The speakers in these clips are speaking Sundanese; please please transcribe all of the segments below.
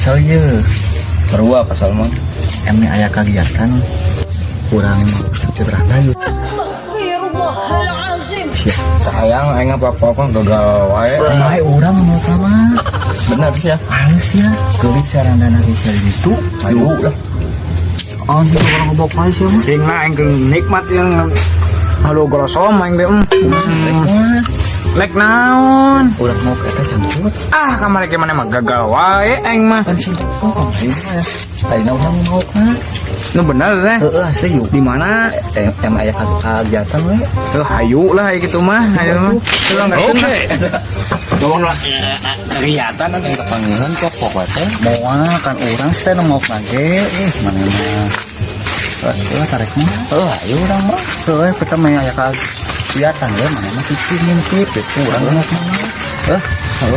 Kesel ye. Sarua kasal mah. Emang aya kegiatan kurang cucu yuk. Astagfirullahalazim. Sia. Sayang aing apa-apa gagal wae. Mae urang mau ka mah. Bener sih ya. Halus ya. Geulis sarandana ge sia itu. Ayo lah. Oh, sih orang ngobok wae sia mah. Sing lah aing keur nikmat yang halo golosom aing teh. Lek naon? Urang mau ke eta sangkut. Ah, kamari ge maneh mah gagal wae aing mah. Kan sih oh, ayo mah ya. Ayeuna urang mau ka. Nu bener teh. Heeh, asli yuk. Di mana? Em aya kegiatan we. Eh, hayu lah kayak gitu mah, hayu mah. Tuh enggak. Oke. Ngomong lah kegiatan kan Panggilan kok pokoknya teh. Moal kan urang teh nu mau lagi. Eh, mana mah. Terus lah tarik mah. Heuh, ayo urang mah. Heuh, kita mah aya kegiatan ge mana mah kitu ngintip gitu urang mau mana. Heuh, heuh.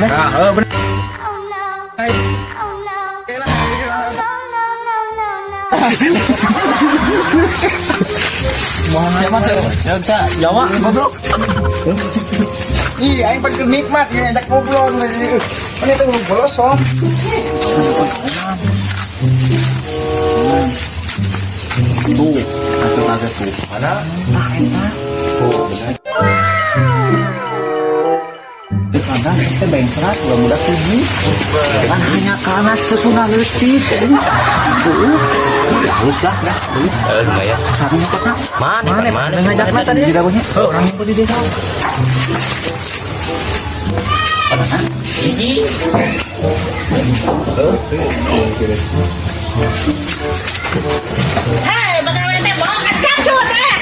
Nah, heuh bener. Oh no. Oh no. No, no, no, no, no. Siapa tuh? Siapa bisa Jawa goblok. Ih, aing pan keur nikmat ngajak ngobrol. Mana itu golosom. Tuh, atuh kagak tuh. Mana? Nah, eta. Tuh. Kandang teh bengkrak ulah budak tujuh. Kan hanya karena sesuna leutik. Tuh. Halus lah, dah, halus. Eh, lumayan. Sami kota. Mana? Mana? Mana? Ngajakna tadi. Heuh, urang ngumpul di desa. Hiji. Hei, bakal teh bohong cangcut eh.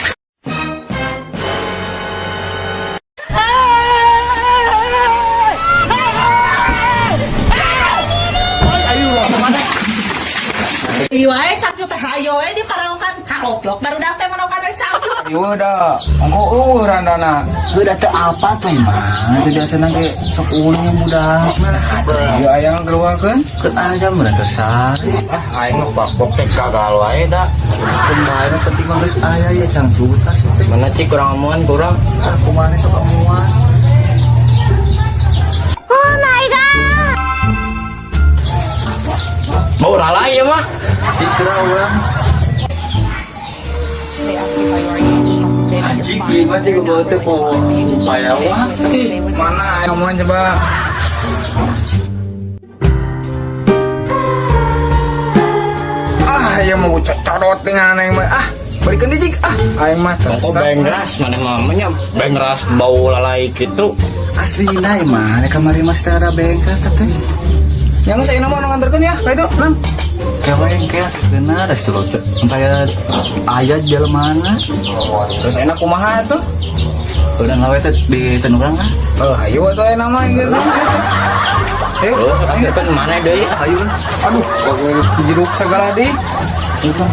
Ieu wae cangcut teh hayo we di paraokan karoplok barudak teh manokan we cangcut. Ieu da, ongko eueuh randana. Heuh, da teu apa teh mah. Itu biasa ge sok ulung yang budak nah. Ieu aya keluarkeun. Keun aja mun teu sare. Ah, aing mah bakbok teh gagal wae da. Kumaha nu penting mah geus aya ya cangcut sih teh. Mana cik kurang omongan kurang. Ah, kumaha sok omongan. Oh my god. Mau lalai ya mah. Cik geura urang. Anjing gimana cik bawa teh po payawa. Ih, mana aing omongan coba. Ah, ya mau cocodot dengan aing mah. Ah, balikan deui ah, aing mah Kok bengras mana mamanya bengras bau lalai gitu. Aslina mah rek kamari mah teh ada bengkel teh. Yang saya nama nu nganterkeun ya, ka itu, Nam. Kewe engke benar da situ teh. Entah aya jelema mana. Terus enak kumaha tuh? Udah ngawe teh di tenurang lah. Oh, hayu atuh aya nama gitu. Eh, Terus kan mana deui? Ayo lah. aduh, jeruk segala di. Itu.